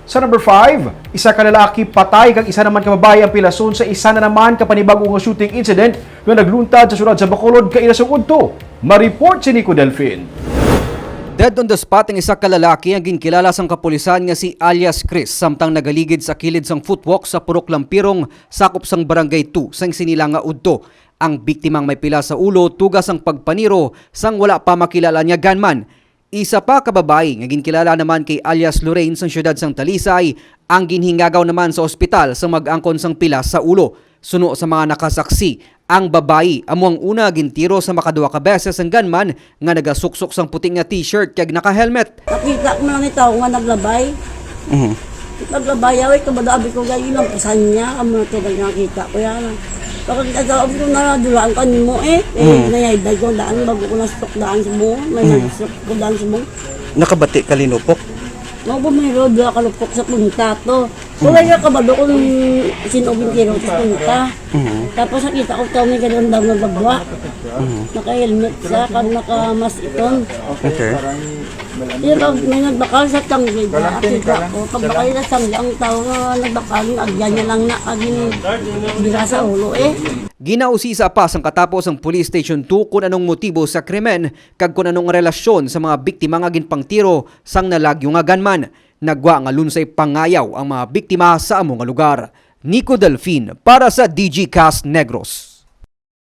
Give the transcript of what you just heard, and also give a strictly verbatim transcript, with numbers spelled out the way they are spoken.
Sa number five, isa ka lalaki patay kag isa naman ka babayi ang pilason sa isa na naman ka panibago nga shooting incident nga nagluntad sa siyudad sa Bacolod kaila sang udto. Ma-report si Nico Delfin. Dead on the spot ang isa ka lalaki ang ginkilala sang kapulisan nga si alias Chris, samtang nagaligid sa kilid sang footwalk sa Purok Lampirong, sakop sang Barangay two, sang sini lang nga udto. Ang biktima ang may pila sa ulo tuga sang pagpaniro sang wala pa makilala nga gunman. Isa pa ka babayi nga ginkilala naman kay alias Lorraine sang siyudad sang Talisay ang ginhingagaw naman sa ospital sang mag-angkon sang pila sa ulo. Suno sa mga nakasaksi, ang babayi amo ang una gintiro sa makaduha ka beses ang gunman nga nagasuksok sang puti nga t-shirt kag naka-helmet. Nakita ko lang ni tawo nga naglabay. Mhm. Naglabay, away, kabado, abi ko, "Gay, ilang pusan niya, amo na to, gay, nakita ko yan." Pagkakita ko, abi ko, "Naradulaan ka nimo, eh." Eh, Mm. nayayday ko, daan, bago ko na-stroke daan sa bungo. May Mm. nag-stroke ko daan sa bungo. Nakabati ka linupok? Mao po, may road, wala ka lupok sa punta to. Mm. Wala niya kabalo kung sino ang tiro sa punta. Mm. Tapos nakita ko, tao may ganun daw nga gabwa. Mm. Naka-helmet siya, kag naka-mask iton. Okay. Di ba, may nagbakal sa tanggi, nakita ko. Pagbakal sa tanggi, ang tao nga nagbakal, agyan niya lang na, agin, dira sa ulo, eh. Ginausisa pa sang katapos ang Police Station two kon anong motibo sa krimen kag kon anong relasyon sa mga biktima nga ginpangtiro sang nalagyo nga gunman. Nagwa nga lunsay pangayaw ang mga biktima sa amo nga lugar. Nico Delfin para sa D G Cast Negros.